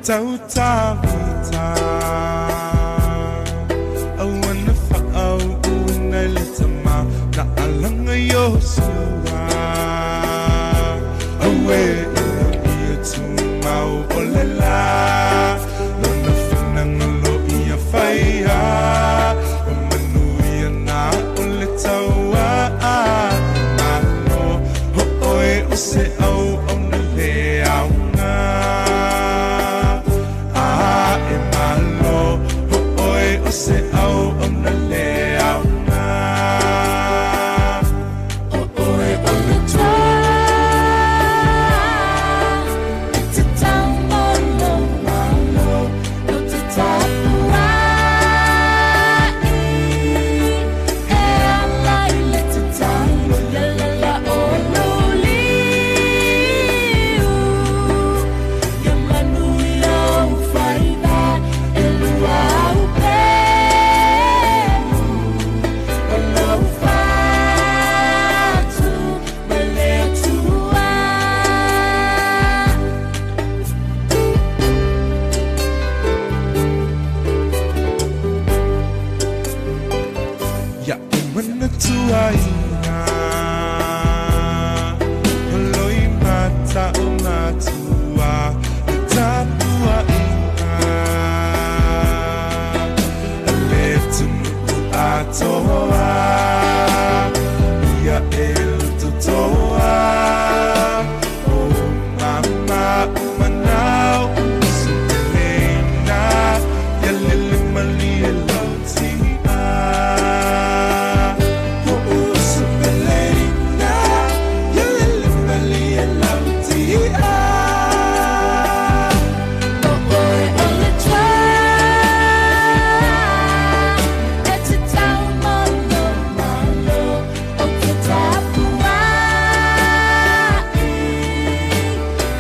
Tautavita Aua na faauuina i le tama na alaga Iosua. Aue ina ia tumau o le la lona finagalo ia faia o manuia na o le taua. Malo o oe o se auauna le aoga. A e malo o oe o se auauna le aoga. O oe o le toa e te taumolo malo o te tapuai e ala i le tatalo ia lala o loliu ia manuia ou faiva e lua au pelu o lou fatu ma le Atua. Ia e manatuaina Holoi mata o matua Le tapuaina A le tunu'u atoa Ia e lutotoa O mama umanau Usupeleina Ia lele malie lau tia O usupeleina Ia lele malie lau tia. O oe o le toa e te taumolo malo o te tapuai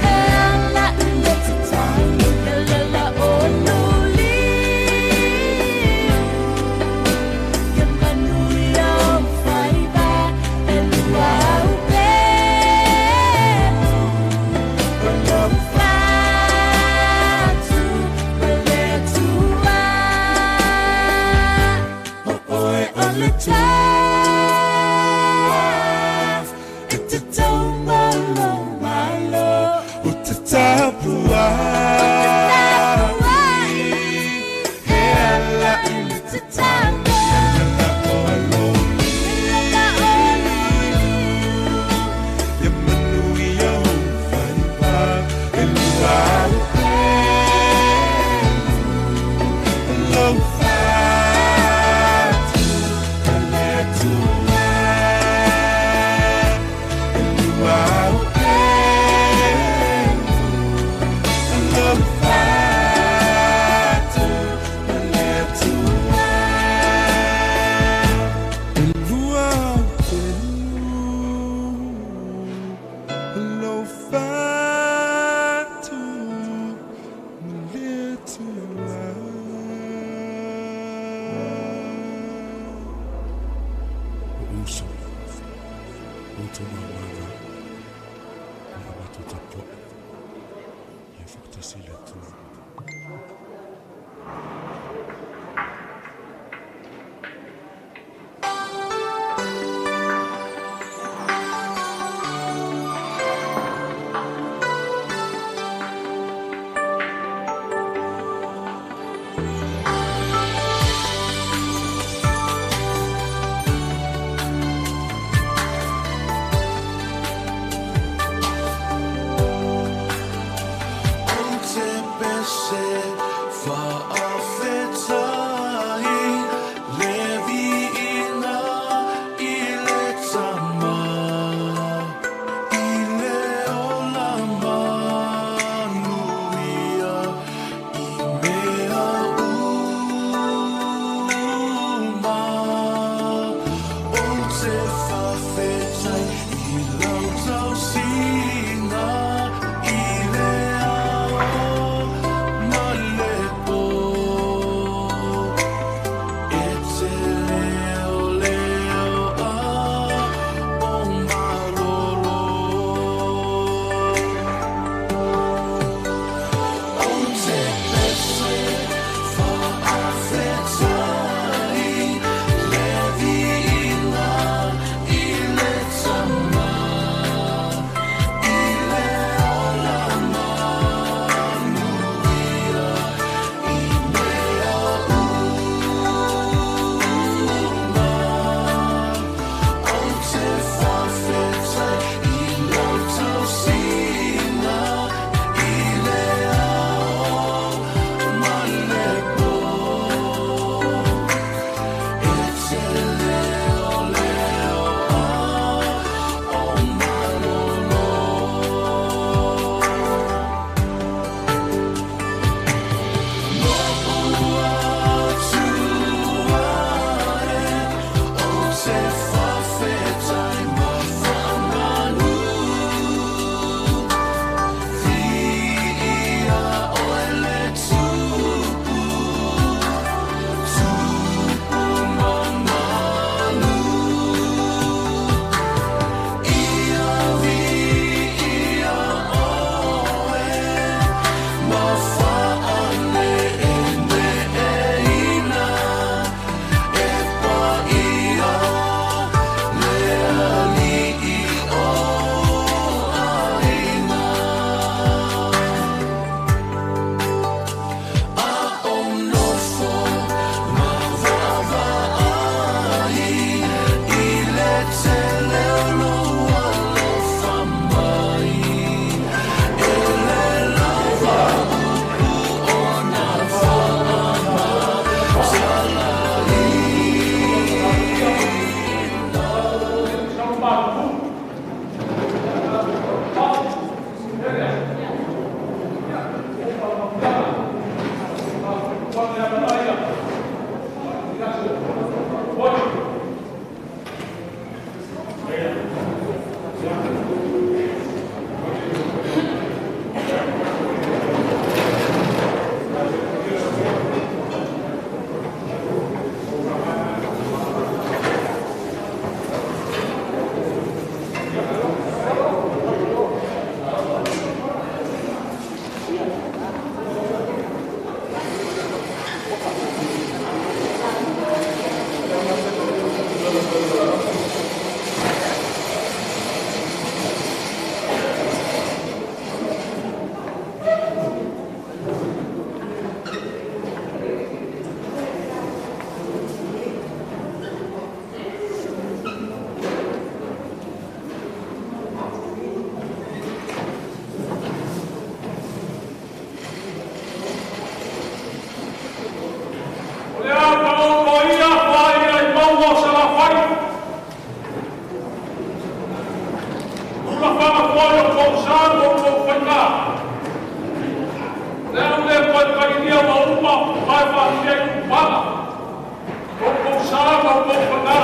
e ala i le tatalo ia lala o loliu ia manuia ou faiva e lua au pelu o lou fatu ma le Atua. O oe o le toa e te taumolo malo o te tapuai e ala i le Tatalo lala o lala o loliu Ia manuia ou faiva e lua au pelu o lou fatu ma le Atua. E lua au pelu o lou fatu ma le Atua. E lua au pelu o lou fatu ma le Atua. O uso, o outou mamana, o le a matou tapuai, ia faatasi le Atua. Ou te ma faafia i upaga, outou sa ma outou fagā.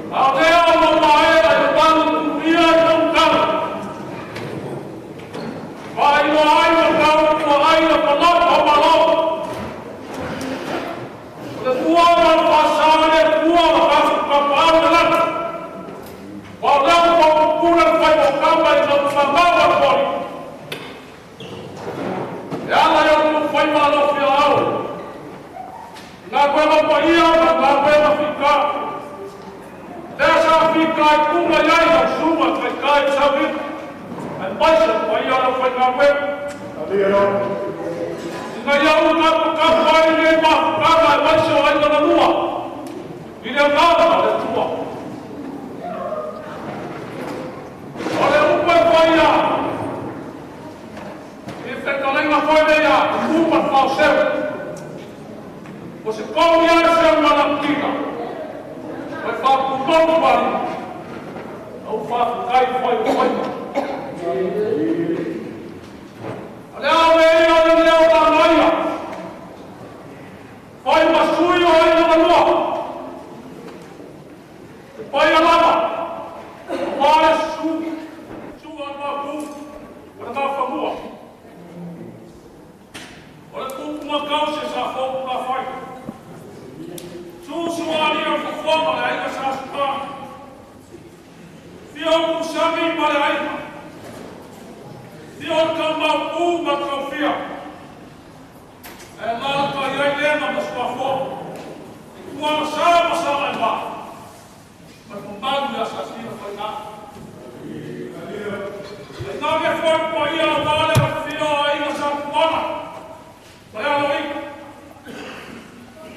A o lea o lou maea i le malu tuia i lau tala. Faailoa ai ma tautua ai le palau faamalo. O le tua ma le faasa le tua o tatou tapaau le lagi. Ua o lea ua pupula le faiva o kama i lau mamao a poli. E ala i outou faiva alofia ao. Galuega paia ma galuega fika. Lea sa fika ai kuga i ai lau suga taitai sauina. Aemaise le paia o lau faigaluega. Ina ia ua tapukapu ai lenei mafutaga aemaise o aiga na lua. I le agaga o le Atua. O le upu e faia. I fetaleiga foi lea, Tupu ma le Faoseu. O se komi ai se malaputiga. O e faaputonu mali. Au faafetai fai o faiva. O le a le ia o le leo lagaia. Fai ma sui o aiga na lua. E paia lava. O le su. Su a mapu. O le mafamua. O le kupu makau se sa fou ka fai. Susu ali o fofoga le aiga sa suka. Fia o kusami ma le aiga. Fia o kau mau ma kau fia. E lala ka iai lena ma suafoa. I tua sa ma sa mai ma. Ma mamalu ia sa sina whainga. E nage foi pa ia o wale o fia o aiga sa puana. Ma le alo i.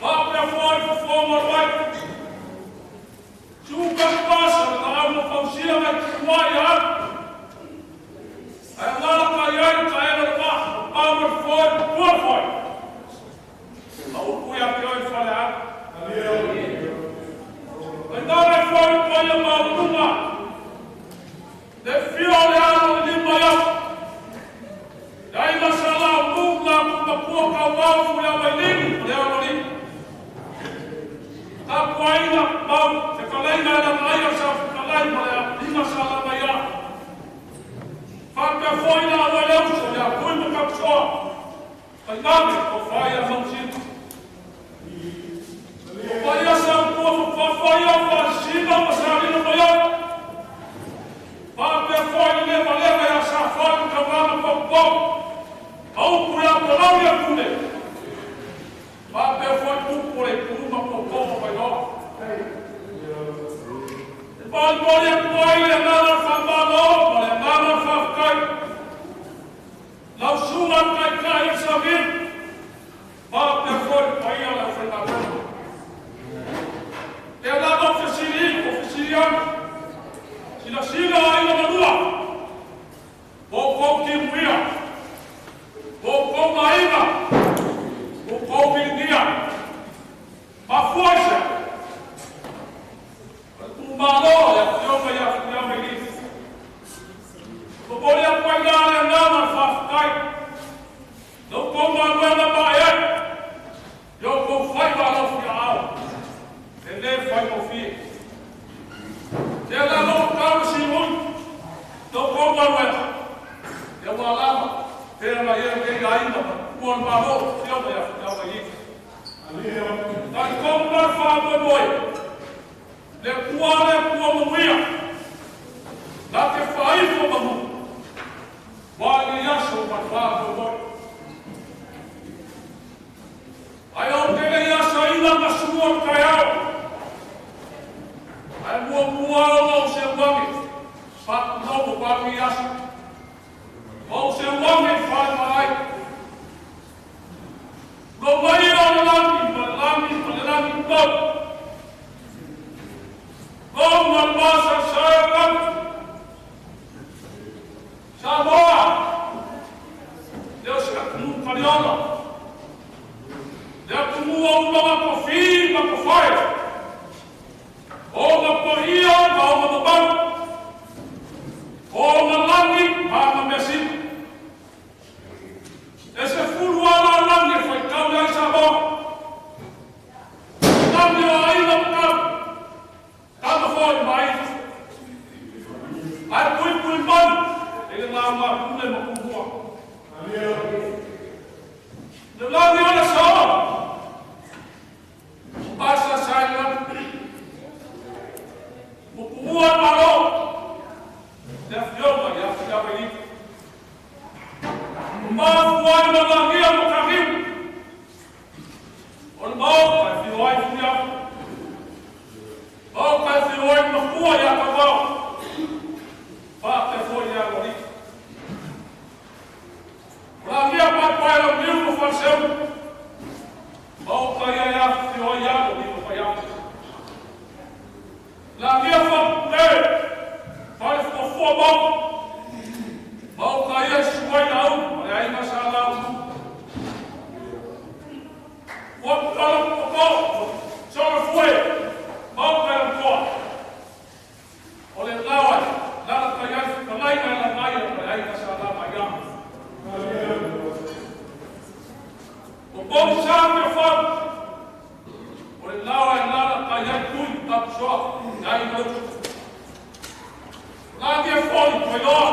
Papea foi fofoa maruai. Suka pasa na au ma fausia mai tua ia au. Ai lala ka iai ka ela le maha. Pau ma foi, pua foi. Ma upu ia ke oi whale au. Ai nare foi pa ia maulunga. Le fia o le alo i lima iau. Ia ina sa la o munga kuma pua kau mau fu le awailini o le alo li. Tapuaina mau te kaleina e lana aia sa fukalai ma le lima sa lama ia. Whapea foina au e leuso ia kui ma kapusoa. Kai name o whaia mausina. O paia sa pua whawhaia whasina ma sa lina mai au. Whapea foina le maleva ia sa whai ma kawana pau. Au pura palau ia kune. Whapea foi pupu le puma pau mai loa. E pālipoli aku ai le agaga whamalo ma le agaga whawhakai. Lau sunga kai kai i sa vin. Whapea foi paia le whaingaluega. Le agaga o fesili, o fesili anu. Sila sila ai na malua. O kou timuia. O kou maiga. O kou piligia. Mafua i se. Malo ia fioga ia fia mai li. Popoli aku ai la le agaga whawhakai. Lau kou maluega ma e ai. Yo kou whaiva lau fia ao. E le whai mo fie. Te ala lau kau si ui. Lau kou maluega. Ia wā lama. Te ana ia kei aina. Kua malo fioga ia fia mai li. Tai kou mar wha moe moe. Le kua le kua mamuia. La te whaifo mamu. Wā ni aso ma wha moe moe. Ai au te lei asa ila ma sua kai au. Ai mua mua au au se wangi. Wha mo wā ni aso. Au se wangi whai marai. Lo mai o le langi, ma le langi, ma le langi pau. Lo ma masa sa langi. Samoa. Leo se atumu kaliola. Le atumu au ma kofi ma kofai. O ma poia ma o ma mamalu. O ma langi ma ma mesina. Pule ma Tumua. Le lagi o le sao. O pasa sa i lagi. Mo kuua malo. Te afioga i afi aweliki. O mafuai ma lagia mo kahiu. O le maoka e fio ai fuiafu. Maoka e fio ai makua ia kawao. Wha te foi ia loriki. O lagia paepae lau niu ma whalseu. Maoka ia ia fio ai ia o niu ma whaiafu. Lagia whapute. Whare fuafua mau. Maoka ia suai lau. Ma le ai masa lau. Ua pala poko. Sora fue. Maoka ia mkoa. O le lawa. Lala ka ia kalai na la mai o le ai masa lau mai ia. O pou sa me fau. O le lawa e lala ka ia kui tapusoa. Ia i mautu. La dia foli ko loa.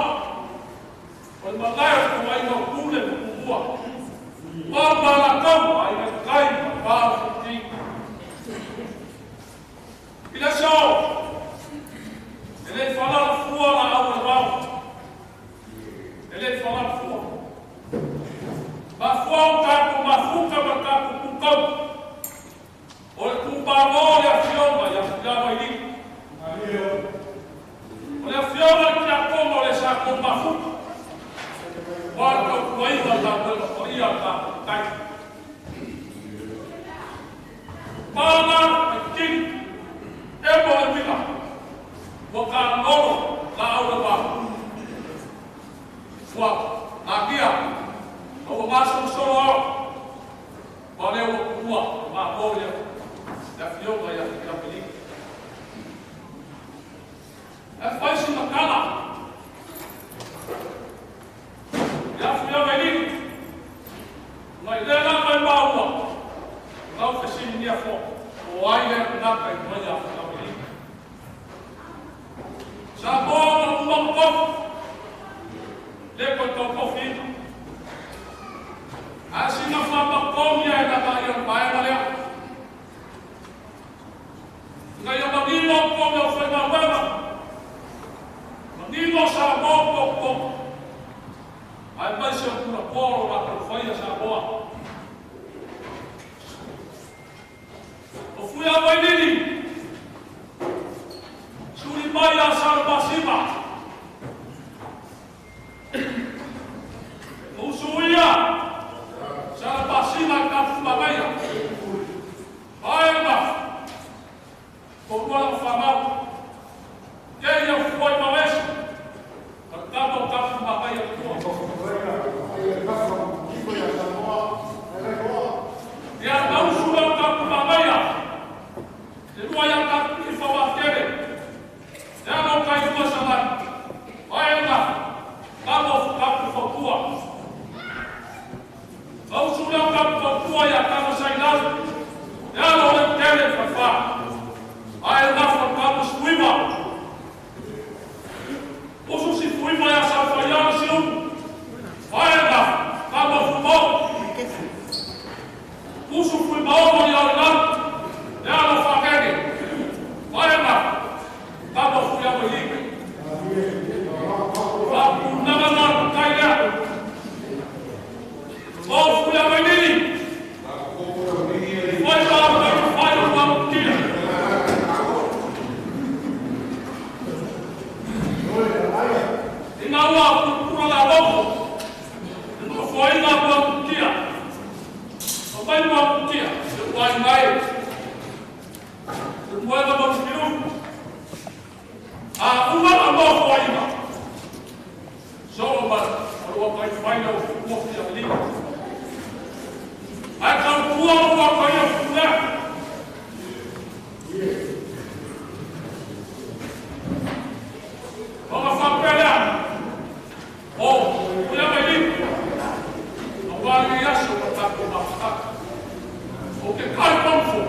O le malae o ko ai no pule mo kumua. Pa pa la kau ai na kai pa pa futi. I le so. E le fala la fua la au le wau. E le fala la fua. Ma fua o kaku ma fuka ma kaku kukau. O le kumpamo le afioga ia fila mai liki. O le afioga ki a koma o le sa koma fuka. Wa ka kuaiga ta koe paia ta kai. Pana e kini e mo le wila. Wa ka noro la au le wau. Ua lagia o ua masolosolo ao. Ua lea ua kuua ma mo le le afioga ia fila peliki. E fai si makala. Ia fia mai Mai le la mai maua. Lau fesili nia fo. O ai le naka i mai ia fia mai. Sa mo na uma kofu. Le ko tau kofi. A sina fa ma komia e na mai o mai na lea. Ngai o manino komia o whai ngā Manino sa mo ko ko. Ai mai se o kura pōro rā kau whaia sa moa. O fui a Wailili. Suri mai a Sarabasima. O usuia. Sarabasima ka fumagaia. Ai na. Ko rua o whamau. Ke ia fuai mawesi. Ka kama o ka fumagaia kua. Ia nausu lau ka fumagaia. Te rua ia ka ifa wa tere. Te ano ka ifua salai. Ai na. Kama o ka fukua. Nausu lau ka fukua ia kama sailau. Te ano le tere whawha. Ai na whakamu suima. Usu si fuima ia sa whaiana si umu. Ai na kama fumau. Usu fuima omo i au lau. Te ano whakene. Ai na kama fuia mai. Whapunanga ngā kai lea. O fuia mai nini. Whai wā whai whai o wā kia. Ina ua pura la loko. Ina fuaina ua kia. O mai ua kia. Te wai mai. Te muega mau spiru. A uma a mau fuaina. So ma o ua kai whaina o fukua fia lika. Ai ka pua ua kai o fukua. O ma whapelea. O, kuia mai lika. A wā i aso ka tākou mawhakaka. O ke kai pamfo.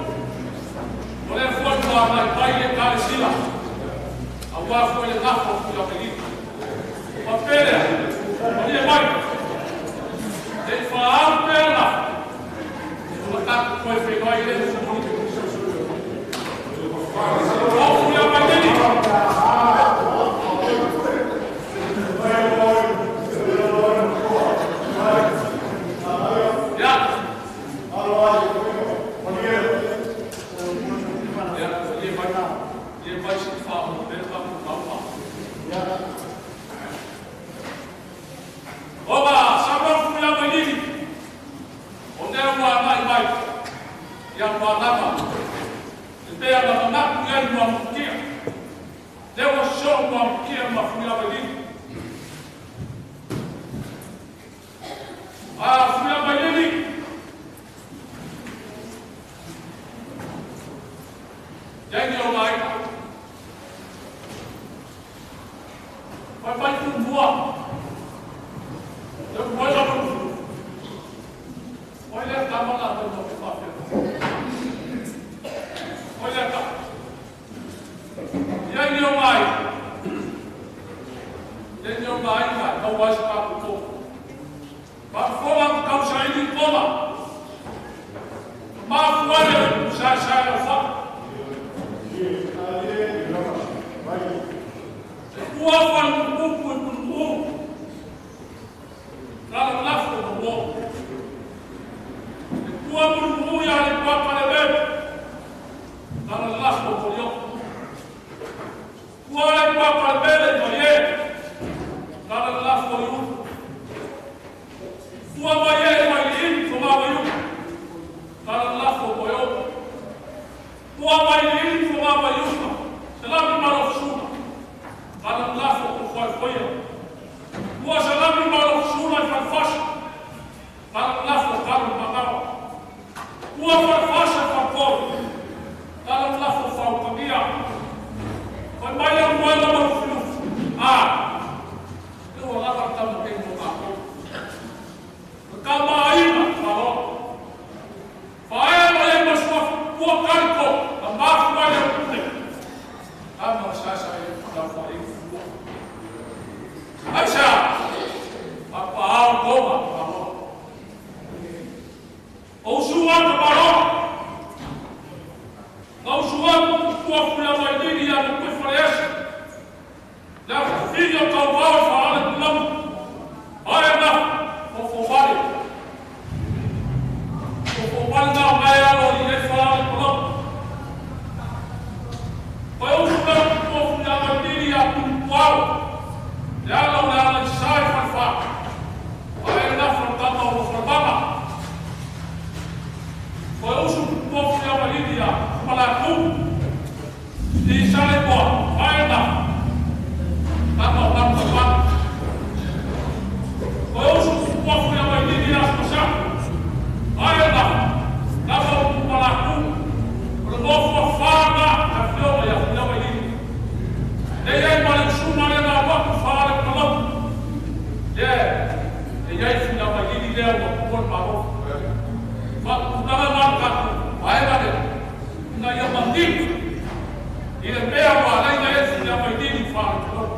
O lea fua tua mai pai le kare sila. A wā fua le ngafo o kuia mai lika. Whapelea. Malie mai. Te whaau pēla. O taku koe whenoi le sumuni. O fuia mai nini. Ya. Ya, ie mai. Ie mai si whaau pēla taku taupa. Oba, sama fuia mai nini. O nea ua mai mai. Ia ua lama. Te pea na manaku ia ua mukia. Te ua so ua mukia ma fuia mai nini. A fuia mai nini. Jangi o mai. Pai pai tu mua. Te ua la manu. Oi lea tama la te mo te whawhia. Oi lea tama. Ia ni o mai. Ia ni o mai mai. Kau wai sa kapu tō. Whakafoa ku kau sa ili koma. Maafuare sa sa o wha. Te kua whanu kupu i kunu. Kala lafu o mo. Te kua munu ia le papa le bebe. Kala lafu o polio. Kua le papa le bebe no ye. Kala lafu o yu. Kua mai e mai i ko ma yu. Kala lafu o polio. Kua mai i ko ma yu. Salami malo suna. Kala lafu o foi foi. Kua salami malo suna i fasa. Kala lafu o kala makao. Kua fasa fa kala lafu fa ukamia. Foi mai a moela mo fiu. Ah. Eu lava tamo ke mo ka. Ka maina malo. Fae mo le mo sua kua kalko, a mafu mai le pute. Ama sa sa e ka fa e fu. Aisha. Papa au koma malo. O sua ka malo. Não sua kua fuia mai nini ia mo kue faleasa. Lea filho tau vao faale tulamu. Ae na, fofo wale. Fofo wale nā mai alo i e faale tulamu. Pai o sua kua fuia mai nini ia kunu kuau. Lea lau lea ala i sai whalwha. Ae na whaltama o whalmama. Pai o sua kua fuia mai nini ia kumalaku. I sale koa, ae na. Tama o tama tama. Pai o sua kua fuia mai nini ia smosa. Ae na. Tama o kumalaku. O le mofua whāna ka whiola ia fuia mai nini. Nei ai male usuma le nā waku whaale kalamu. Le, e iai fuia mai nini lea ua kua malo. Whakutanga manu kaku, wae male. Ina ia mandini. I le mea ua alai na e fuia mai nini whaale kalamu.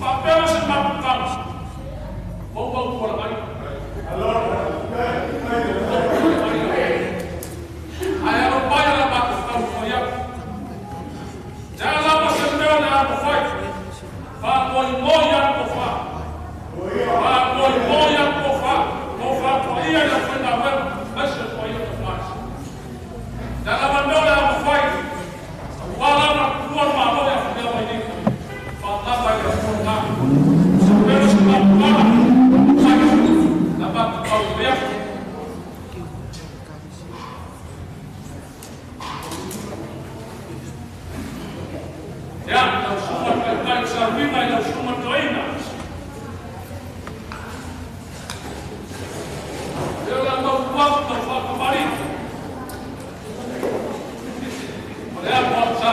Whapea se mapukama. Mau mau kua la mai. Ai alo pai ala matu tau whai aku. Te ala se mea le ato whai. Wha moi moi ato wha. Wha moi moi ato wha. Mo wha toa ia ia whai ngā wera. Mai se toa ia te whai. Te ala mea le ato whai. Wha lama kua malo ia whai mai ni. Wha lama ia kua ngā. Se mea se mapukama. Whai. La matu tau mea. Ia, lau suma kai sarvina i lau suma toina. Ia la mau kuaku tau whakamari. O lea kua sa.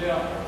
Yeah.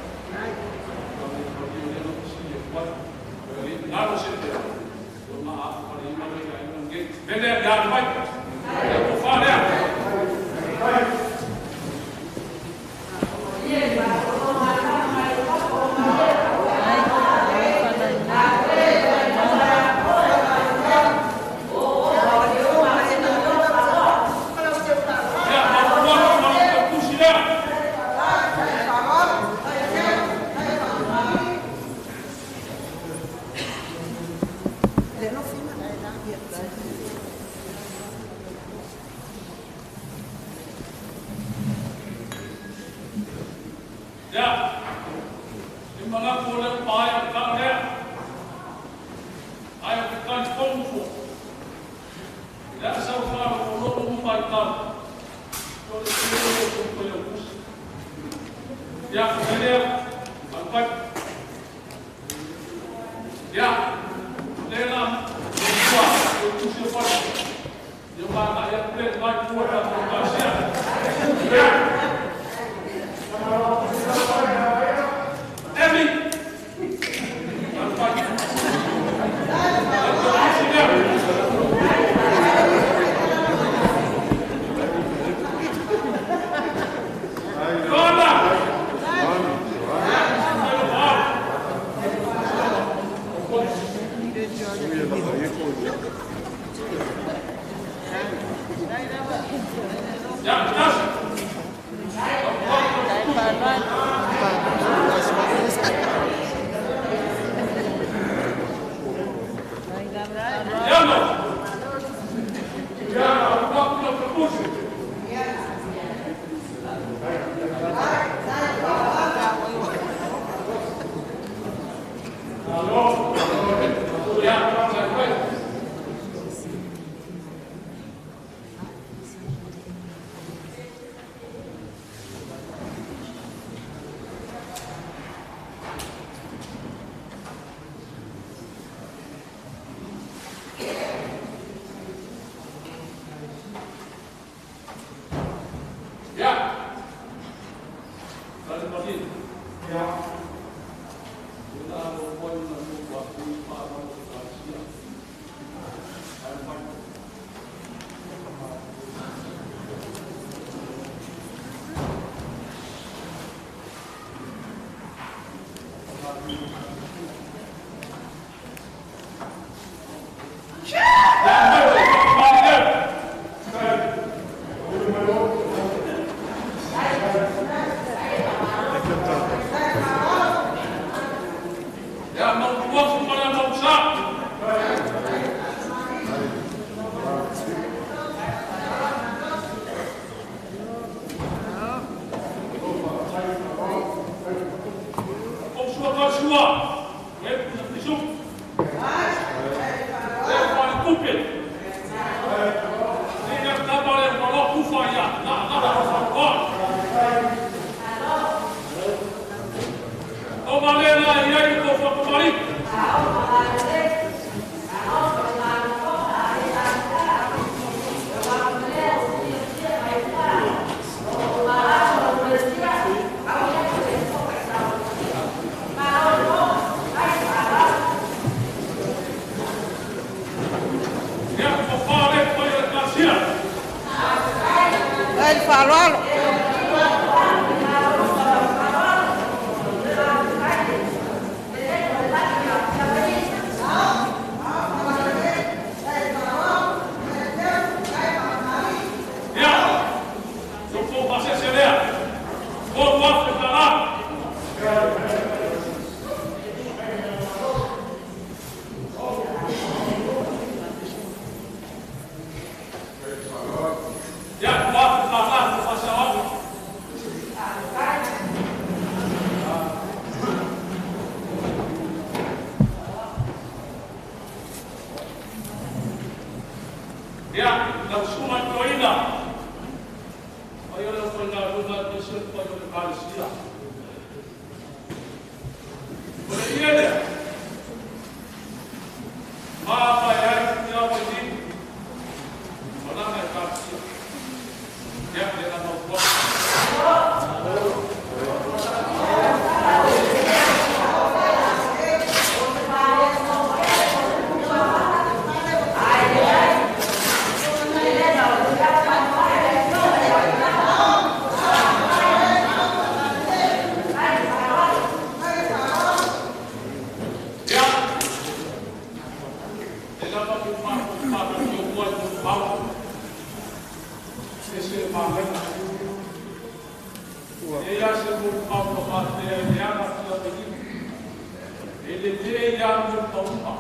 ia le tauma.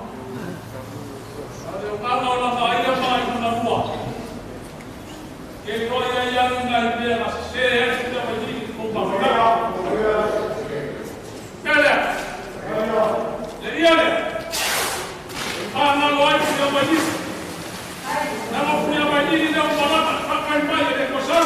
Ale o kanga o la maia mai una lua. Ke loa ia ia ngai pea na se e se te mai ni ko pa Pele. Le ia le. Pa na loa i te mai ni. Na mo fia mai ni le o malaka pa kai mai le ko sa.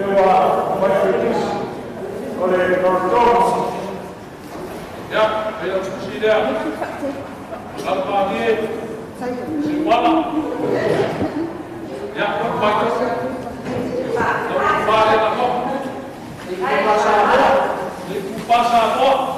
Lua Mai O le Norton. Ya, aí o Chile. Alpani. Siwala. Ya, pai. Fale la ko. Le pasa ko.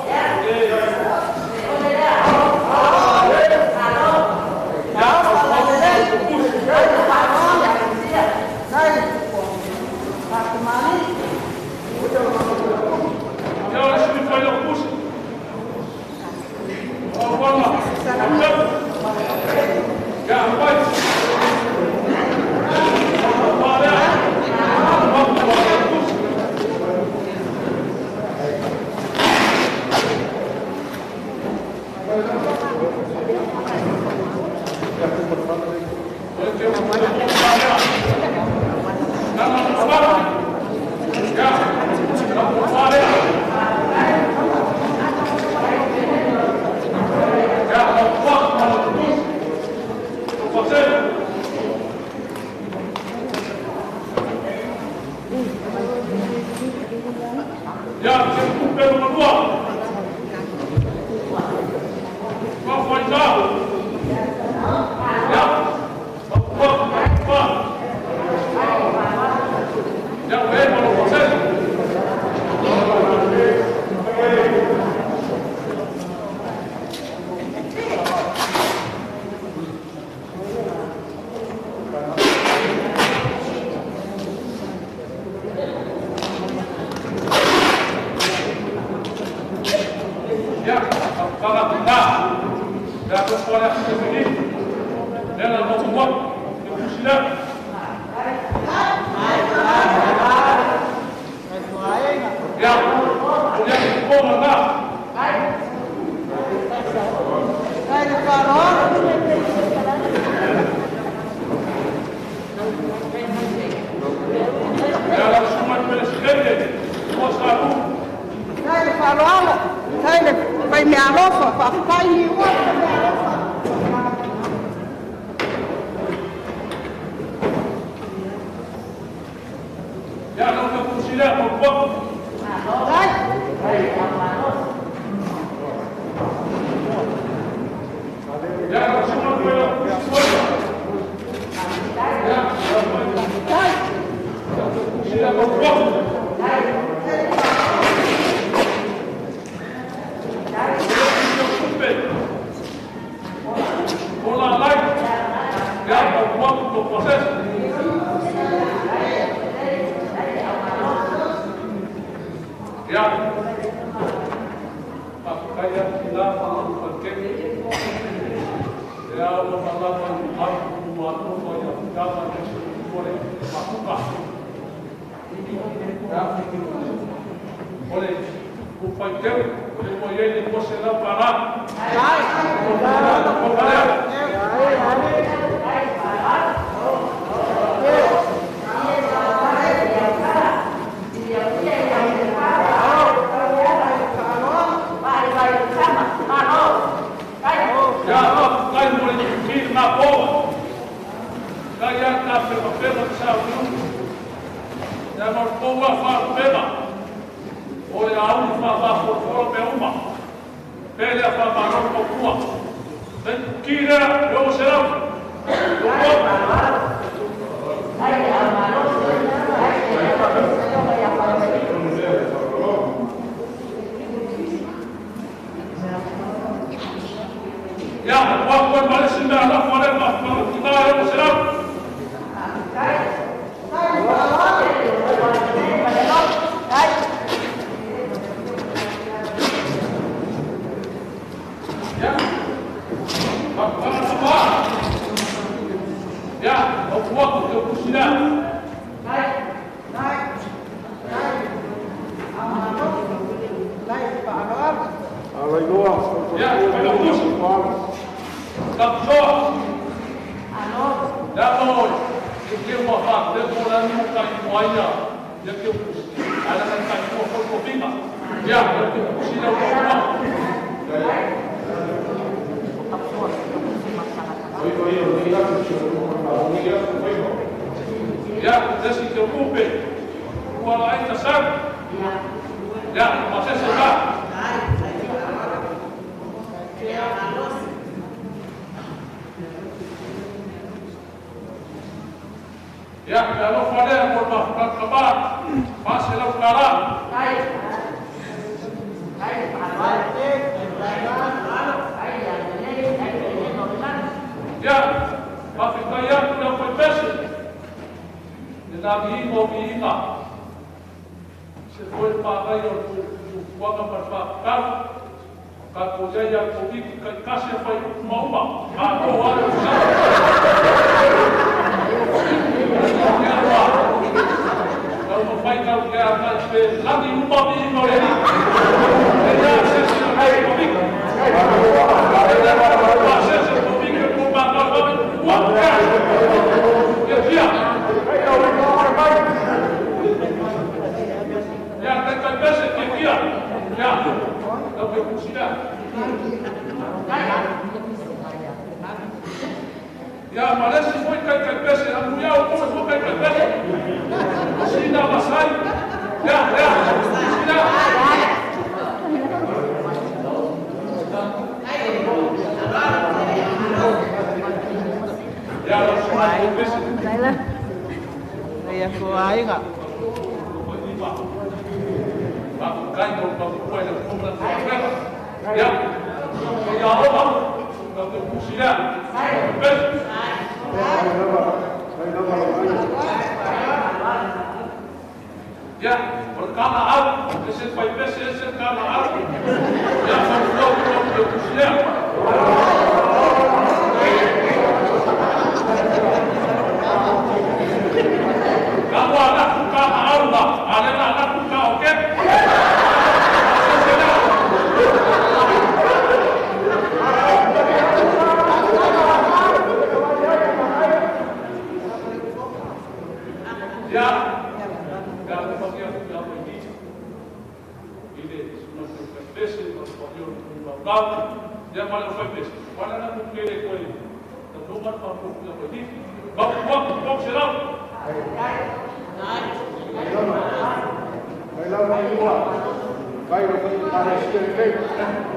Se foi pa ai o fuaga ma fa ka ka ko ia ia ko ki ka kasi fai uma ma ko wa sa ia wa ka mo fai ka ka ka pe lagi uma bi no le ni ia se se ai ko bi ka se se ko bi ko ma ka ka wa ka ia ia Ya, kai pese ki kia. Ya. Ka pe kusina. Ya, malesi foi kai kai pese, a muia o como foi kai kai pese. Sina masai. Ya, ya. Sina. Ya, sina pese. Ya, ko ai nga. Ya, ya oba, ka te kusina. Pese. Ya, por cada au, ese pai pese, ese cada au. Ya, por favor, te kusina. Ka wa la ku ka au la, ale la la ku ka o ke. Ya, ya le fagia ya mo ni. Ile no se pese no español no ya para los pese. Para la mujer ko ni. No mar pa ko ya mo ni. Ba ba ba será.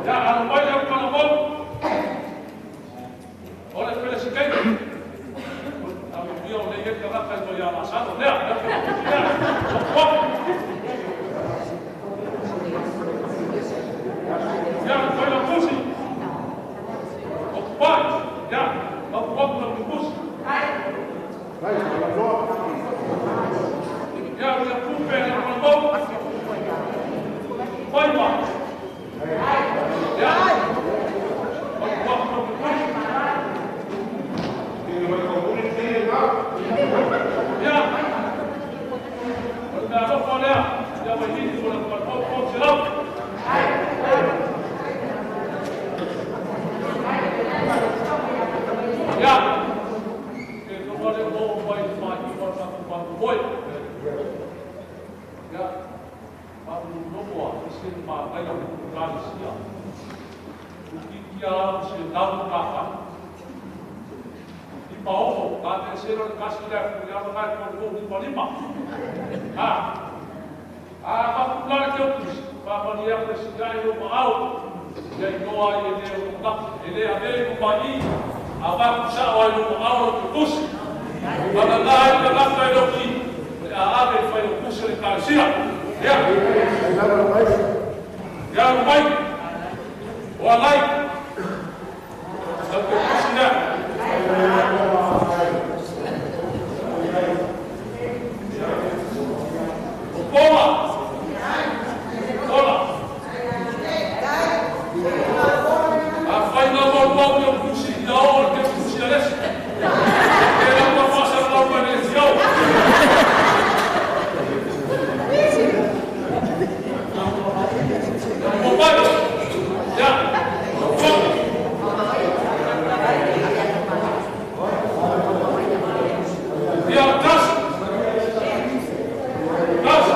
Ya al baile al calabón. Ora espera si cae. A mi tío le dije que baja el ya pasado. Ya, ya. Ya, foi la pusi. Opa, ya, opa la pusi. Ya, la pupe la calabón. Vai lá. Ya. Opa la pusi. Ya. Ya vai ir por el por Ya. Que no vale no vai vai vai vai. Ya. Pa no no se pa vai a kalisia. O que que a se dá no café. I pa o ka te se ro kasi le ya no vai por ko ni palima. Ah. Ah, pa la que eu pa pa ni a presidente o au. Ya no ai ele o ka ele a ve o pa i a va sa o ai o au o kus. Pa la la la la la lo ki. A ave fai o kus le kalisia. Ya. Ya mai. O alai. Da ko kusina. Ola. Ola. A fai na mo mo yo kusi da o ke kusi ales. Era uma faça na organização. Opa. Ya. Opa. Ya, tas. Tas.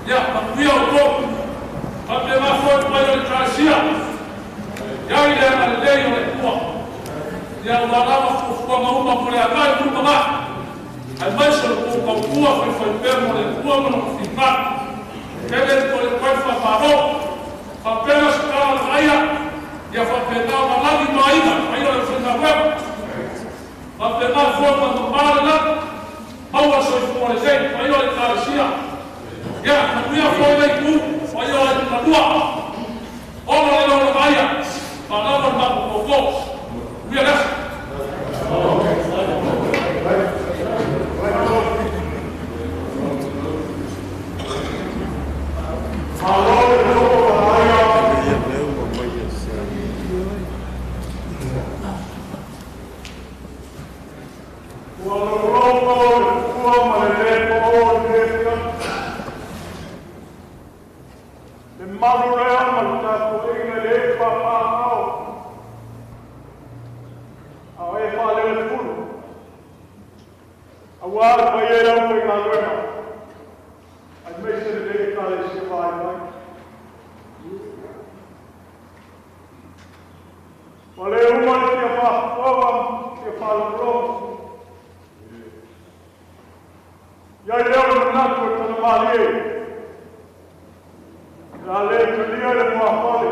Ia, manuia outou. Faapena foi le paia o le Ekalesia. Iai le agalelei o le Atua. Ia ua lava fuafuaga uma mo le agai i lumanai, aemaise o le tou tautua faifaipea mo le Atua ma lona finagalo. Tele le toe faamalo. Faapena se tala a le vaaia, ia faapena ona lagi ma aiga, paia o le aufaigaluega. Faapena foi ona mamā le lagi, maua le soifua lelei, paia o le Ekalesia. Ia, manuia foi le itu, paia o aiga na lua. Ola le leo o le vaaia, faalava le matou toto. Manuia le aso. Malo le topo vaaia. Ua lologo le fua ma le lē po'o i lenei afiafi. Le malu lea ma le tapuaiga e lē papaagao, a o e faalelepulu, auā le paia i le aufaigaluega, aemaise lenei Ekalesia vaivai. Ua le uma le fia faafofoga ma fia faalogologo. Iai lea o le manatu e tagamalie, o le a le talia le muafale.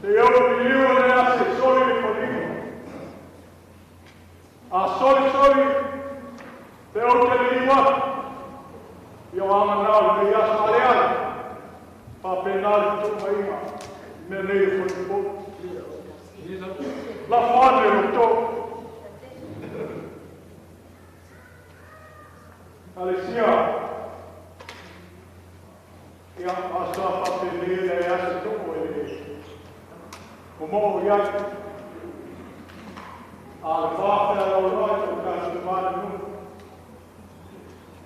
Se i ou liliu le ase soli le faliga. A soli soli, pe ou te liliu atu, ia o amanao lenei aso a leai, faapena le fetuunaiga i mea nei o folipoli. Lafo ane lo outou. Ekalesia, ia aso a faapenei le ase too e le momoo i ai. A le faafealoaloai o tatou vanunuu.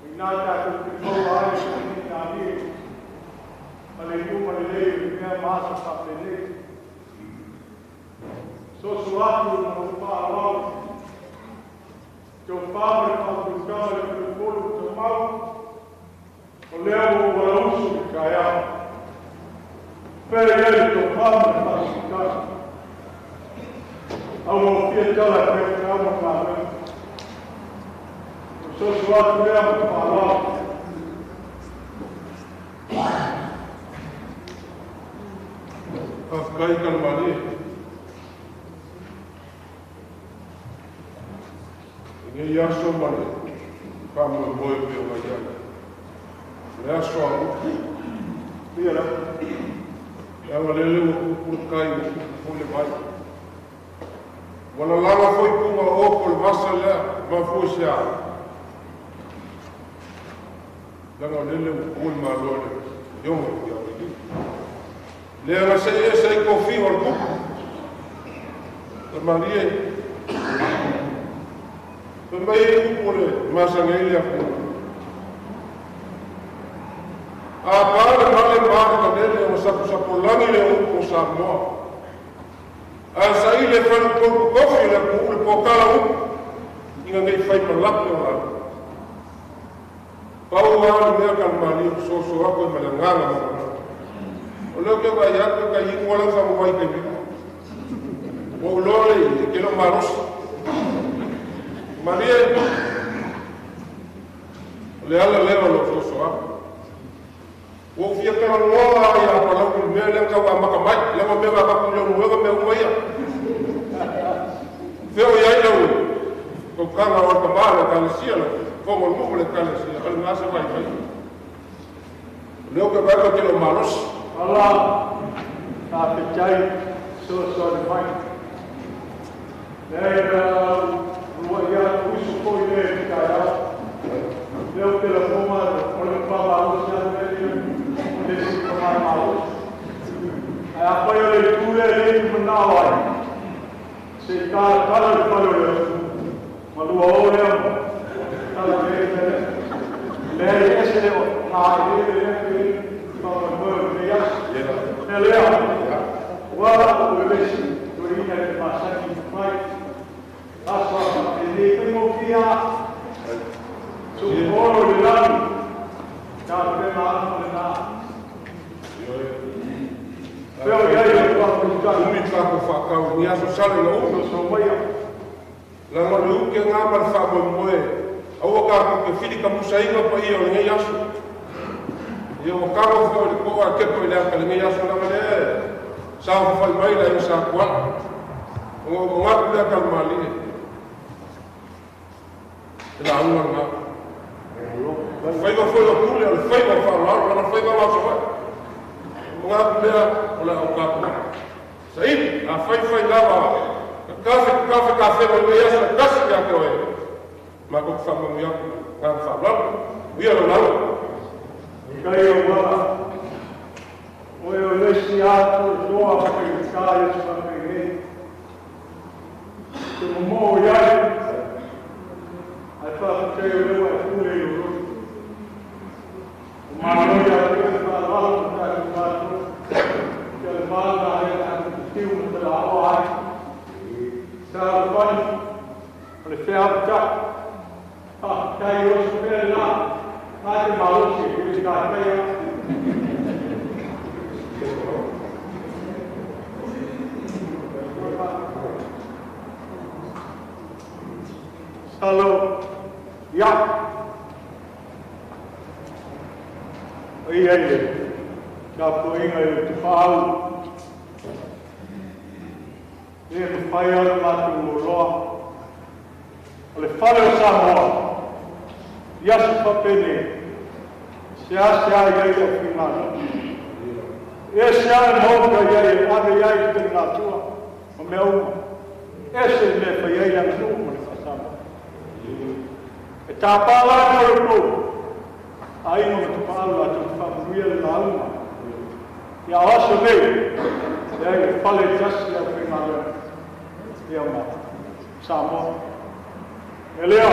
O ina tatou te maua ai le faigālie ma le iuga lelei o le mea ma aso faapenei. Soso atu ma lou faaaloalo. Tofa ma le faautautaga le faleupolu tamau, o lea ua ou alausu i le taeao. Fea i ai le tofa ma le faasotaga. Au ua fia tala e fai feau ma galuega. O soso atu lea ma le faaaloalo. Faafetai Kalamalie. Lenei aso ma le faamoemoe pei ona i ai. O le aso a upu. Ia lava. Leaga lele ua tupu le tai, ua tupu foi le vai. Ua lalaga foi puga o po le vasa lea, mafua i se a? Leaga o lele ua tuua le Malo e le Afioga i Tuiavalii. Lea na se'e ese ai tofiga o le tupu. Tamalie, fai mai ai upu o le masani ai le atunuu. A pa le male ma le kalele ona saposapolagi le upu o Samoa. Ae saili e fai le tou tofi o le atunuu le potala upu ina nei fai ma lape o lalo. Pau lava le mea kalamalie fesoasoa atu ai ma le agaga maualalo. O lea ou te vaai atu e tai inu lava lau faguvai i taimi uma. Ua ou iloa le e te le o malosi. Malie, o le ala lea o lou soso atu. Ua ou fia talanoa lava ia Palauli i le mea lea na tau amata mai, leaga o mea na avatu i Leulumoega mea uma ia. Fea o i ai lau tautaga o le tama o le Ekalesia, le fofoga o le nuu o le Ekalesia, o lena se vaivaiga. O lea ou te vaai atu e te le o malosi. Ala, faafetai fesoasoani mai. Leai o le a ou uluai atu uso foi lea i le taeao. Lea ou te lagona o le matua malosi lava lea o le isi tama e malosi. Ae afai o le itu lea e le i manao ai, se i talatala le fale o le atunuu, malua o lea ma tala i ai le mea lea. Leai e ese le gaeleele lea pe faamoemoe o lenei aso. Mea lea, ua ou vevesi toeaina i le masani mai. Aso a faapenei faigofie lava. Tuuolo i le lagi. Feo i ai le faafeitai. Umi tatou faatau ni aso sala ina umi. Sosomaia. Laga o le uke gā ma le faamoemoe. Aua tatou te fili tamusaina paia o lenei aso. Ia ua tago foi le to'a e kepo i le ata lenei aso laga lea e saofafai mai le aiga Sa Tuala. Ona ou manatu lea kalamalie. E lauga lena. Faiva foi o pule o le faiva o faaaloalo lana faiva ma o Savaii. Manatu lea o le au tapuai. Saili, a fai lava, kafe kafe kafe o lenei aso e tasi ia te oe. Matou te faamanuia atu ma le faaaloalo. Ia lau lauga. Kai o wala. Oe o le si atu toa whakaita i te whakainei. Te momo i ai. Ai whakatei o lewa e pule i o roto. O malo ia te oe whaalalo o tātou mātou. Kia le māna ai a te tiu ma te la awa ai. Sa le whani. O le whea apata. Whakatai o se pere la. Nā te malosi e le tātai. Salo, ia. Ai ai le, kia poinga i te whaau. E mawhai au mātou o roa. O le whare o Samoa. Ia se whapene. Se a se a iai le whingana. E se a e mauka iai e ave iai i te ngātua. O mea uma. E se mea whai ai le anu ma le whasamoa. E tāpā la mo le kou. A inga ma te pālu a te whamuia le launga. Ia o aso nei. Ia i le fale tasi au whingana. Ia ma Samoa. E lea.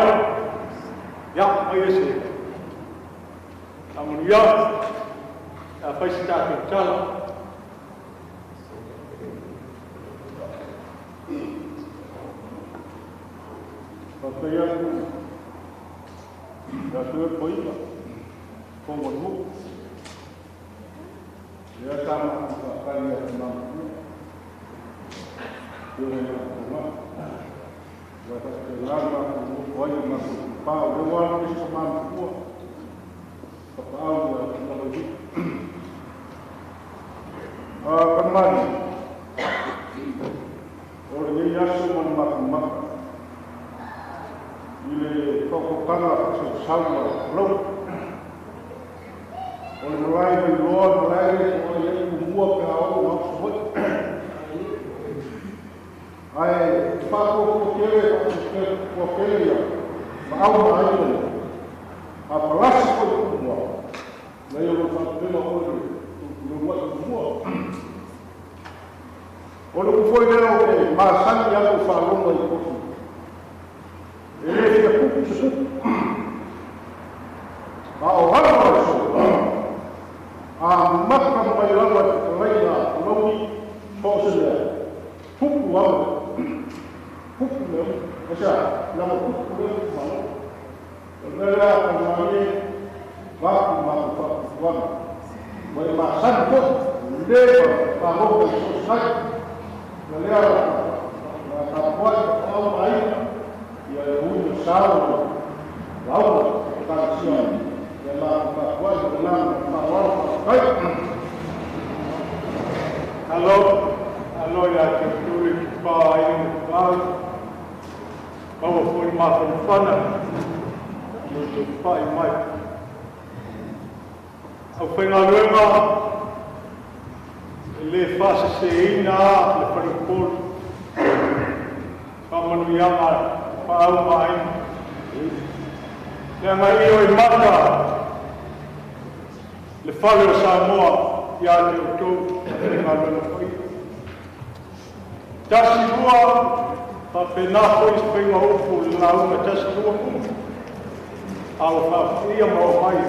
Ia, mai e se. Amanuia. Ia whai se tātou tala. Whai atu, ia te poiga, ko wanu. Ia tama whakari a te mamakua. Te ora ia te ngā. Ia te ngā māku o ai māku pā o rewa anu i sa mamakua. Whakaau ia te ngā hi. Kamari, o le nei aso mana maku maka. I le whakokanga whakasau lau. O le marae mai loa, marae le o le umua pe a o ngau sahoi. Ai, whakoko kele, whakoko kele ia, maau ma ai o. A palasi koe umua. Nei o le whakapena o le umua i umua. O le ufoi lea o ke masani au whalonga i kofi. E le fia kuku se kuku. A o hana o so. A maka mai lava te kalaina launi so se lea. Kuku au. Kuku leo. Asa, lama kuku leo malo. O le lea ka mani vaku maku whakutuanga. Mai masani koe. Le pa pa so sai. Na lea na tapuai ka au mai. Ia e ui o sao lauga o kalasia ia makumakuai o lana maawalo kai. Alo, alo ia te tuli ki pā ai o te pāu. Maua foi māwhanawhana. Mo te whai mai. Au whaingaluenga, e le whaaseseina le wharepolu. Whamanuianga whaau mai. Le anga i o i mata le whare o Samoa ia te o tō le ngaluenga whai. Tasi rua, whawhenā hoi whainga upu le launga tasi rua kumu. A o whawhia ma o mai.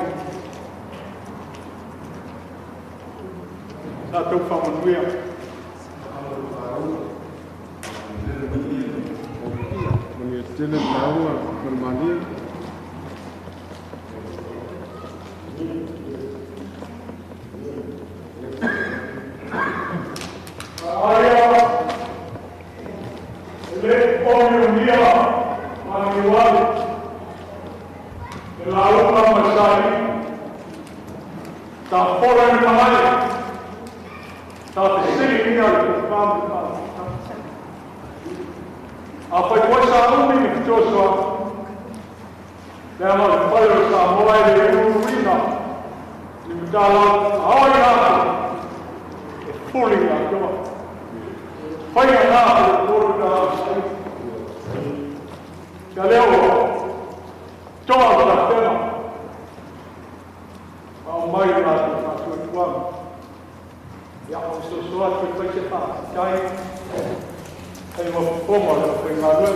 Sa tau whamanuia. Mani tele lauga kalamalie. Ta pola i malae. Ta te sili ia le kufamu ta. A fai koe sa umi ni fitosoa. Lea ma le fai o sa moa e le uruina. Ni mtala aoi atu. E fuli ia toa. Fai a nā le kuru na au sai. Kia leo toa o ta tena. Au mai la te whātua. Ia o so soa te whai te whātai. Hei mo poma le whai ngā rua.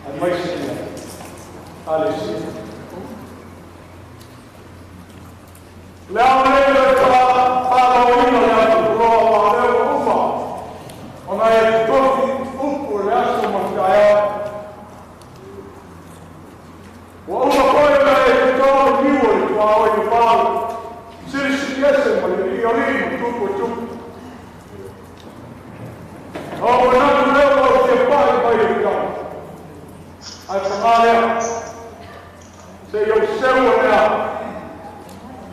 Ai mai se ia. Ale si. Lea o le le whālauina le atu roa wā leo uma. Ona e tofi upu le aso ma te aea. Ua uma koe na e te tō niu i tua o i wālu. Siri siri ese ma le i ori ma tupu tupu. O o natu leo o te pai mai i tau. Ai whangalea. Se i o seua mea.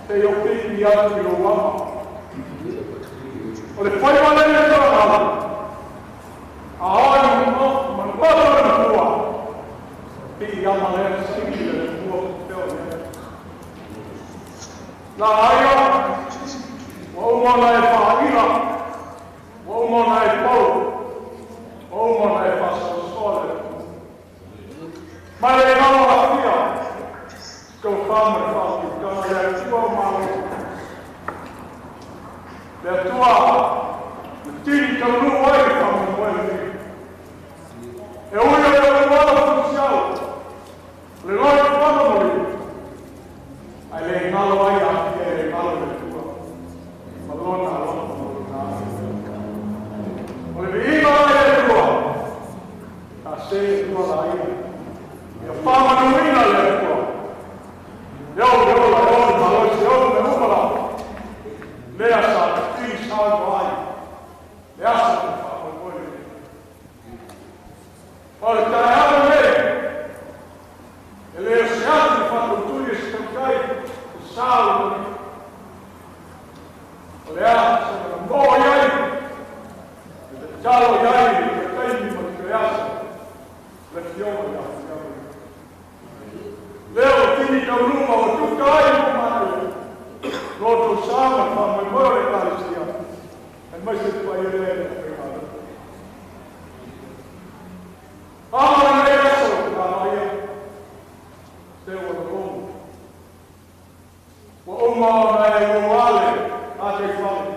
Se i o pii atu i o wama. O le whai wale i tō ala. A oi manupata o le pua. Pii ama lea siki le pua teo lea. La aia, wa umona e whaila, wa umona e pau, wa umona e whasosoa le. Mai le ngalo hafia, tau whamu e whafi, tama le atua malo. Le atua, le tini tau nu ai whamu moe le. E ui o le wala fusiau, le loi whana mori. Ai le ngalo ai a fia le ngalo le tua. Malona alofa malona. O le viiga ai le tua. Ta se tua la ia. Ia whamanuina le tua. Leo leo la leo malo se o me umala. Lea sa tini sa ai. Lea sa te whamoe. O le taeao le. E leo se atu whakutui e se tautai. Salo. O le a sa mo iai. Le talo iai le taimi ma te asa. Le fioga ia fioga. Leo tini tauluma o tuka ai mo mate. Loto sama fa mo mo le kalesia. E mai se tua ia le le whaimalo. Ama le aso ka maia. Se o le komu. Wa uma o na e uale a te whale.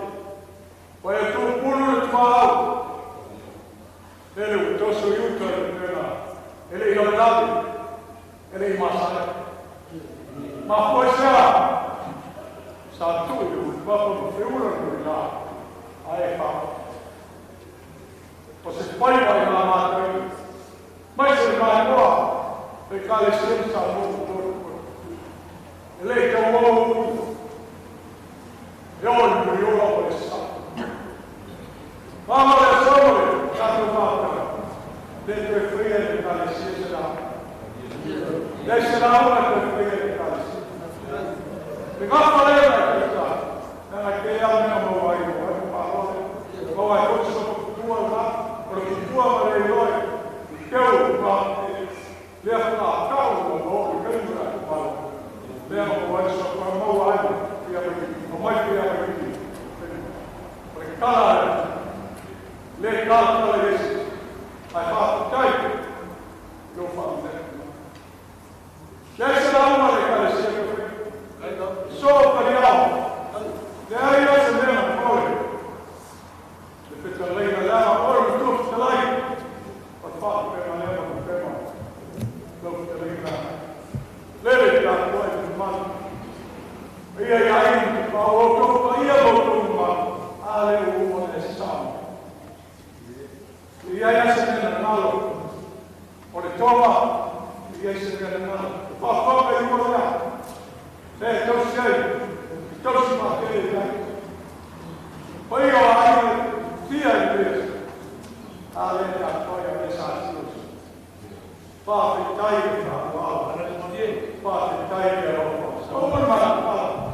Wa e tū pulu le tuahau. Lele o toso i uta le pena. Ele i lawe. Ele i masaya. Ma foe sea. Sa tū i utuapo ma whiura kuri la. Ae wha. O se whaiwa i ngā mātou. Mai se mai moa. Pe kale sen sa mō tōru. Ele i tau mau e oi muri ola o le sa. Mama le solo, tātou mātou. Le toe whea le kale sia se rā. Le se rā ora toe whea le kale sia. Le ngā whalea le tā. Nanga ke au mea mau ai o ai pāloa. Mau ai kotsa o kutua la. O le kutua ma le ioi. Teu ma lea whaka kau o mo le kaimura te pāloa. Lea o ai sa pa mau ai ia o mai ia mai. O le kala le kala kala esi. Ai fa tai lo fa le. Le se la uma le kala se. So pa ia. Le ai ia se mea ma Le petaleina la o le tu talai. O fa pe ma le ma pe ma. Lo petaleina. Lele ta koe te mana. Ia ia i pa o tō pa ia o tō ma. Ale o o le sa. Ia ia se mea nalo. O le toma. Ia se mea nalo. Pa pa i o lea. Se tau se ai. Tau se ma te le ai. Pa ia ai tia i te. Ale ta koe a me sa sios. Pa te tai e ta wala. Pa te tai e o. O mana mana.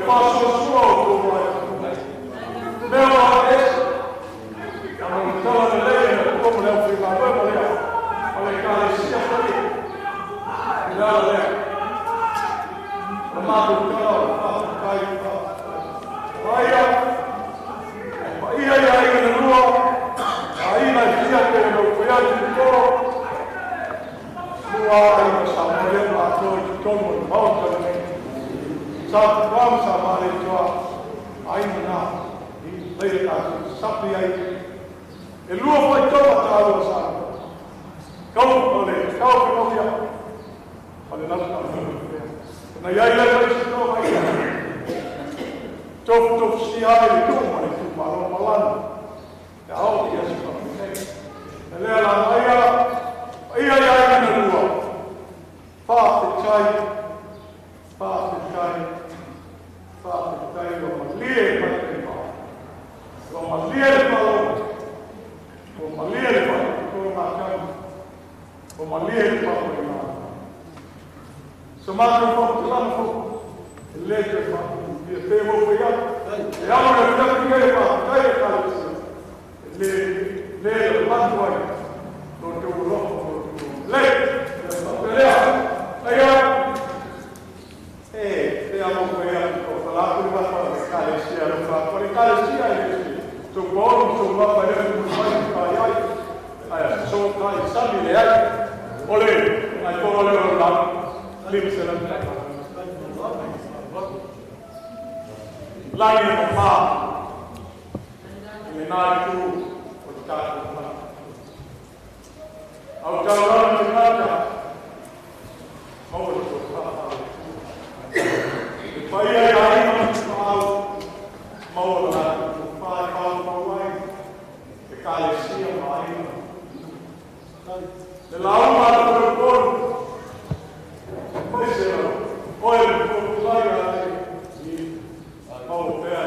faasoasoa o tou ai. Mea o ese. Ana o tala lelei e na tua mo le au whigaluega lea. O le ekalesia foi. I le ala lea. O le matou tala o le faafetai, faafetai. Aia, paia ia aiga na lua, aiga e fia pe na upea i tolo, lua aiga sa mo le matou i totonu o le maota lenei. Sa tupa ma sa male toa, aiga na, i leila tatou sapi ai. E lua faitauga tālua sa. Kau o le kau pe kau ia. O le lau ta na iai lai mai si tō mai. Tofu tofu si ai le tū ma le tū malo malana. Te ao ia si whakapinei. E lea la maia, ia ia ia na lua. Whawhetai, whawhetai, whawhetai o malie mai te pā. O malie le pālo. O malie le pālo. O ngā O malie le pālo i ngā. So mātou whakatalana fō, e le te whakapu, ia te mō whai atu. E amo le whiaki kei whakatai e kālesia. E le, le le matu ai, tō te uloho, tō te le, le whapelea. Aia, e, te amo whai atu, tō whalaku ni whawha le kālesia, le whakapu, le kālesia e le tō kōru, tō wapa le whai kai ai. Aia, so kai sami le ai. Ole, ai koro le o lau. Lima se lau. Lagi e mapā, i le nā i tū o te tātou mana. Au tau rau te ngāta, maua te tō whāwhā le tū. E pai ai a ina te whāau, maua le rātou tō whāi whāu whāu ai, te kālesia ma aina. Le lauma a te koro, mai se rau, oe le tō lai a te i maua pea,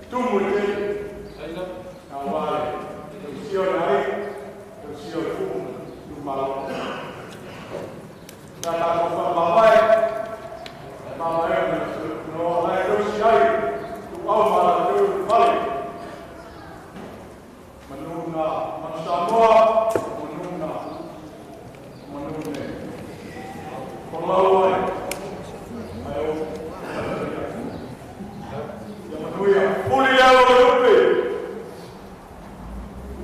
tumu i te, ngā wāre, tau sio le ai, tau sio le fumu, tu malo. Nā tātou whakamamae, mamae o no lai tau si ai, tu au mara tau whale. Manu ngā, manu Samoa, manu ngā, manu ne. Ko lau ai, ai o, ia manuia, puli le alo le upe.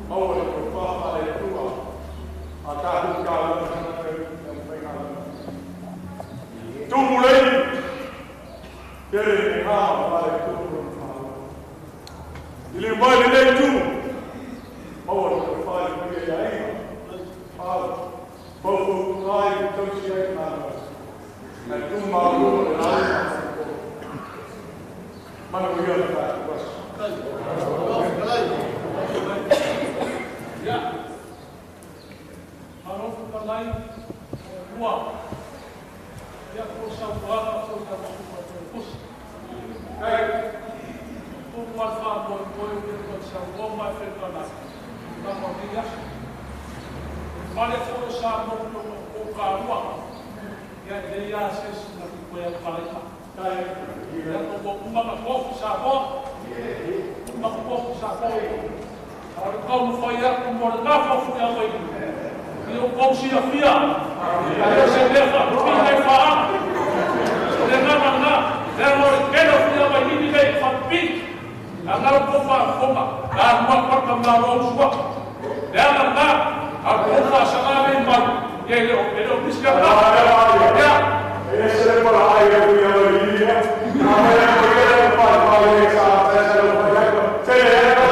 Maua le tau whawha le tua, a tātou kā lana tana e mwhai ngā lana. Tumu lei, tere me ngā wā le tū I le mai le nei tumu, maua le tau whai mai e aiga, pāu, pau kai tausi ai ngā lana. Ngai tū mālu o le rāu ngā Mana o ia le tātou aso. Ia. Marofu palai, lua. Ia ko sa uaga ko ta masuka te pusi. Kai. Ko mua wha mo mo i ko sa uaga mai whenua. Ta mo ni aso. Pale ko sa mo ko ka lua. Ia le ia se na ku koe pale ka. Kai. Ia ko uma ka ko sa mo. Uma ko sa mo. Ara kau mo whai aku mo le ngawha fu ia mai. I o kau sia fia. Ai o se lefa, pi hai whaa. Le ngā ngā, le ngā le kena fu ia mai nini nei whapi. A ngā ko wha whonga, ngā mua paka ngā rau sua. Le ngā ngā, a ko wha sa ngā mei mai. Ia le o, e le o pisi a ngā. Ia. E se le pala ai e ui a mai ia. A mai e ko ia le pai pai e sa sa sa le pai ai. Te le e ka.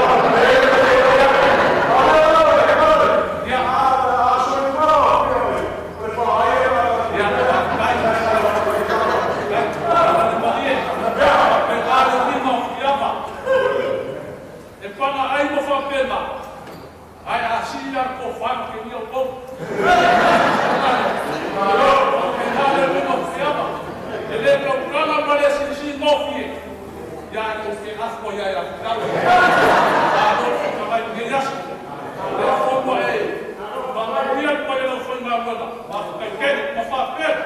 Ia. A so ni mara o ia mai. Le pala ai e Ia. E panga ai mo whapena. Ai a sila ko whai ke ni o pou. E nā le runga whiama. E le kau kala ma le sinsi mōfie. Ia e ko ke afo ia ia whitau. A no whakamai ni aso. Le whonua e. Whangaria pa e lau whai ngā wena. Ma whakaikene, ma whapena.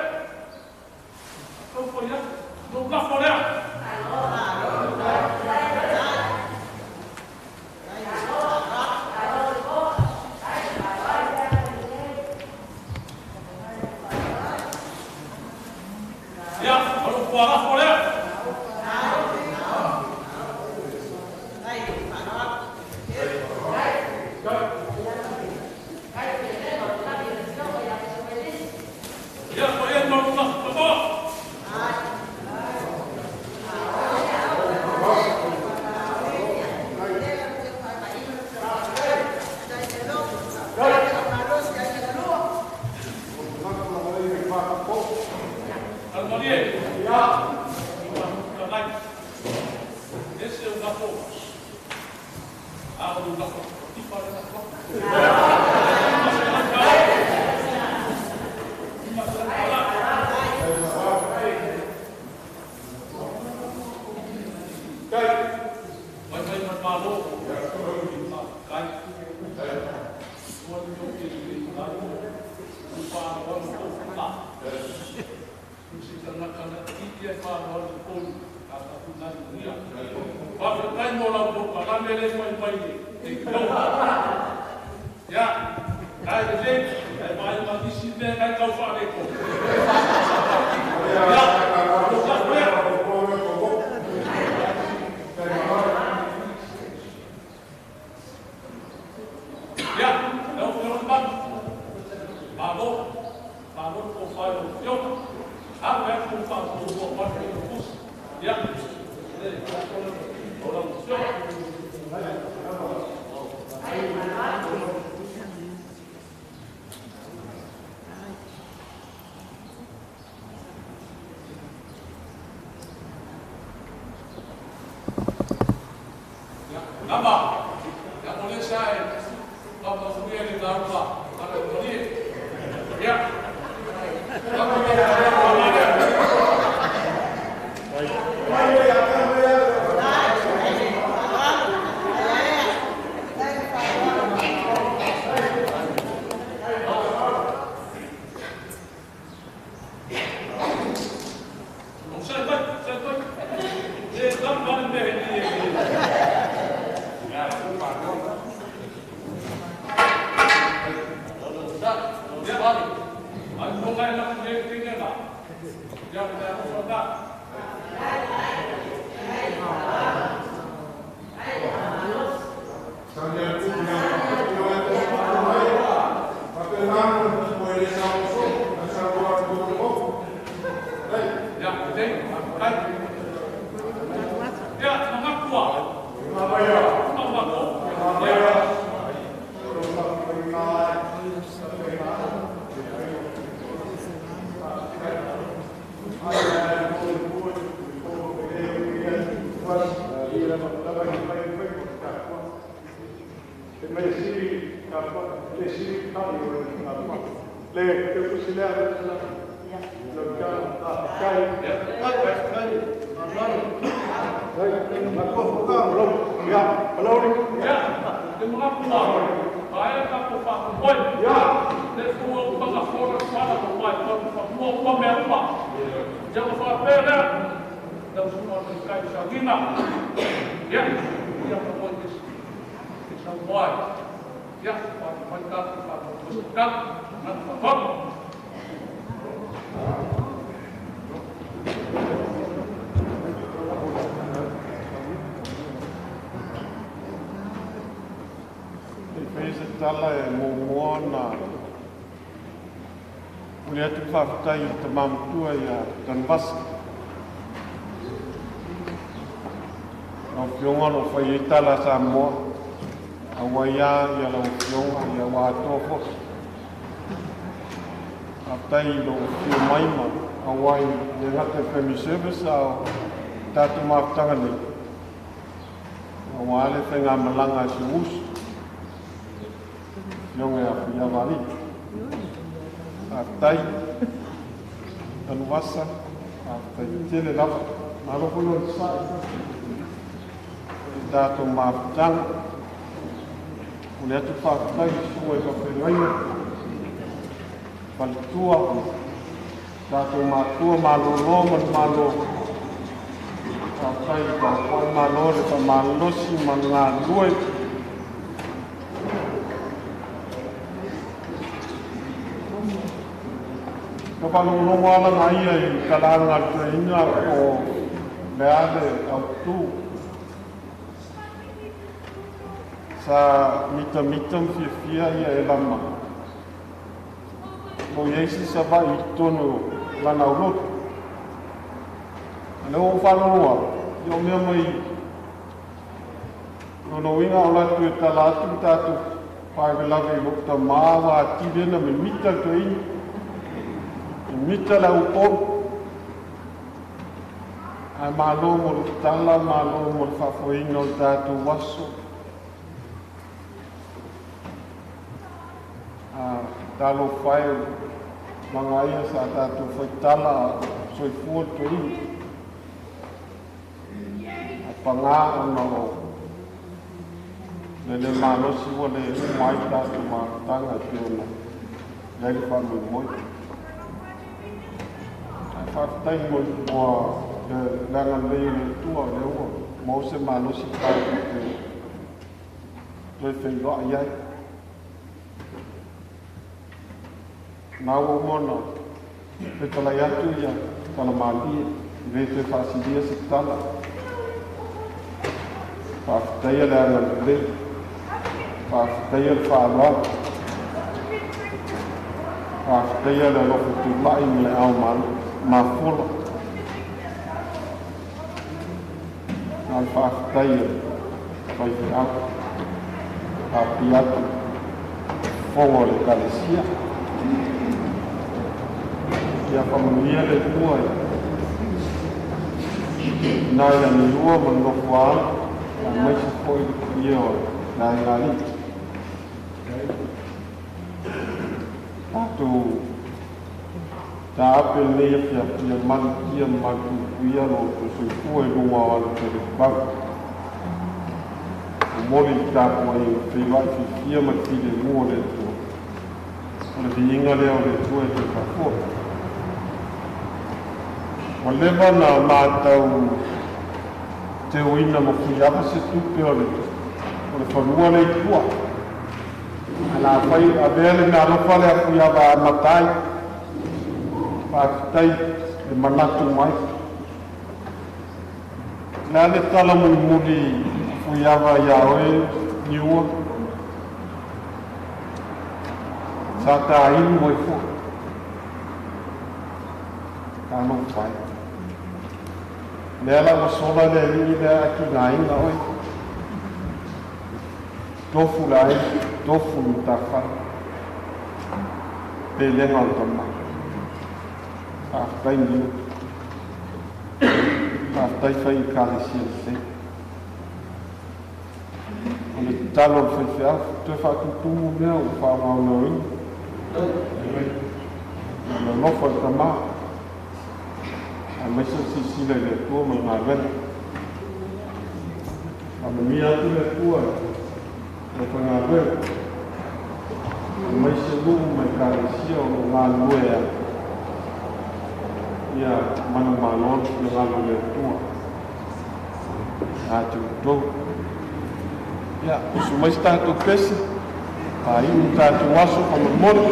Kau whai atu. No ngafo lea. Ia, o lou pualafo lea. Ia, o ia ma lou lafo patoa. Almalie. Ia. Kalai. Ese o lafo. A o lou lafo. Tipa le lafo. Vai vai ma malo. Kai. Ua ni o ke le kai. U pa no no ko pa. Si tana kana i ia pa no no ko ka ta ku na ni ia. Pa kai mo la ko ka la mele mai mai e ki lo. Ya. Kai le le ai mai ma ni si me kai kau fa le ko. Ya. Lo ka le. Ya, lau fioga ma. Malo. Malo ko fa lo fioga. A me ko fa ko ko pa ko ko. Ya. Le o la fioga. Lama. Ya mo le sai. Lama mo le la pa. Ala mo le. Ya. Lama mo le la Sai vai, sai vai. E lama le me ni. Ya. Ai mo ngai la le tinga na. Ya mo ya mo na. Ya, te, ai. Ya, mangakua. Mamaya. Mamako. Mamaya. Ya, te mangakua. Ai ka ko fa ko poi. Ya. Le fu o panga fora fala ko pai ko fa mo ko me pa. Ja ko fa pera. Da su no te kai sa gina. Ya, ya ko mo dis. Sa moi. Ya, pa pa ka pa ko ka na pa ko. Tala e mō na uli atu whawhitai i te mamutua i a Tanvasa. Lau fionga no whai e tala sa moa, a waia i a lau fionga i a wātoa fosi. Whawhitai i lau fio maima, a wai le ngata family service a tātou mawhitanga nei. A wā le whai ngā malanga si usu. Fionga ia whia wari. Whawhitai, Tanuvasa, whawhitai tele lava. Malo kolo ni sai. I tātou mawhitanga. O le atu whawhitai sua i whawhengaina. Whalitua, tātou mātua, malolo, man malo. Faafetai i le tapuai malo le faamalolosi ma le galulue. Na faalogologo lava lagaia i talaga a le toeaina po o le a le autu. Sa mitamita ma fiafia ia e lama. Mo i ai se Savaii i totonu o lana aulotu. A lea ua ou faalogologo atu, ia o mea mai lona uiga a ou alu atu e tala atu le tatou faalavelave i lou tama ua atili ai ona mimita le toeaina, mimita le au Upolu. Ae malo mo le tatala, malo mo le faafoeina o le tatou aso. Talofa e, lagaia sa tatou faitala a o soifua le toeaina. Ae paga ona o le le malosi ua le uma ai tatou mafutaga e pei ona i ai le faamoemoe. Ae faafetai mo le agalelei o le Atua o lea ua maua se malosi tatou te toe feiloai ai. Na ua uma ona fetalai atu ia talamalie, e le toe faasilia se tala. Faafetaia le agalelei, faafetaia le faaaloalo, faafetaia le alofa tulai ma le ao mafola. Na o le faafetai a le faifeau, faapipii atu fofoga o le Ekalesia. Ia faamanuia le Atua i ina ia Niua ma le nofoaalo, aemaise foi le paia o le aigalii. Tatou taape lenei afiafi, ia malutia ma malupuipuia lo outou soifua i luga o alafelefau. Momoli le tapuaiga feiloai fiafia ma le filemu o le Atua. O le viiga lea o le Atua e toe faafoe. Ua leva na matau teuina ma fuiava se tupe o le fanua le i tua. Ae la fai avea le meaalofa lea fuiava amata ai. Faafetai le manatu mai. Le a le tala mulimuli fuiava iā oe Niua? Sa ta inu ai foi. Talofa e. Lea la ua sola le alii lea a tigaina oe. Tofu le aiga, tofu le matafale. Pelega o le tama. Faafetai Niua. Faafetai fai Ekalesia lelei. O le tatalo a le faifeau, toe faatutumu mea ua faagaogaoina. O le alofa o le tama, aemaise le silasila i le Atua ma le galuega. Faamanuia atu le Atua i le aufaigaluega, aemaise nuu ma Ekalesia o lo o galulue ai. Ia manumalo le finagalo o le Atua ia te outou. Ia, usu mai se tatou pese, faaiu le tatou aso faamolemole.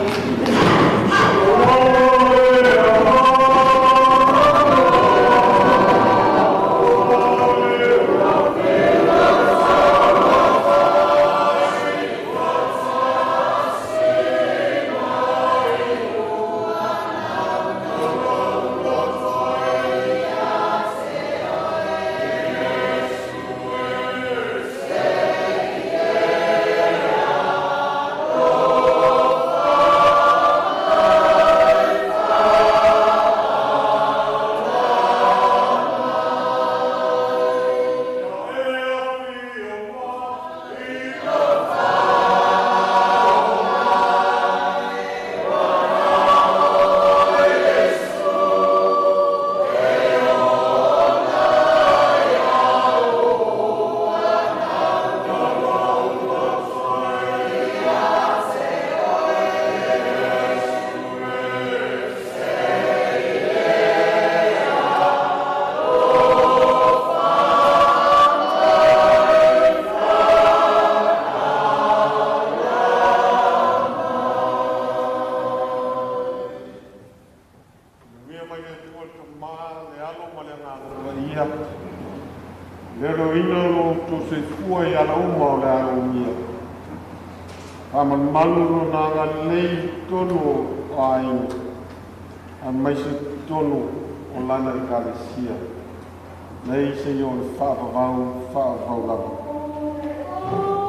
Alo ma le Agaga Paia, le loina o lo outou soifua i ala uma o le a umia. Faamalumalu lona agalelei i totonu o aiga, aemaise totonu o lana Ekalesia, nei seia o le faavavau, faavavau lava.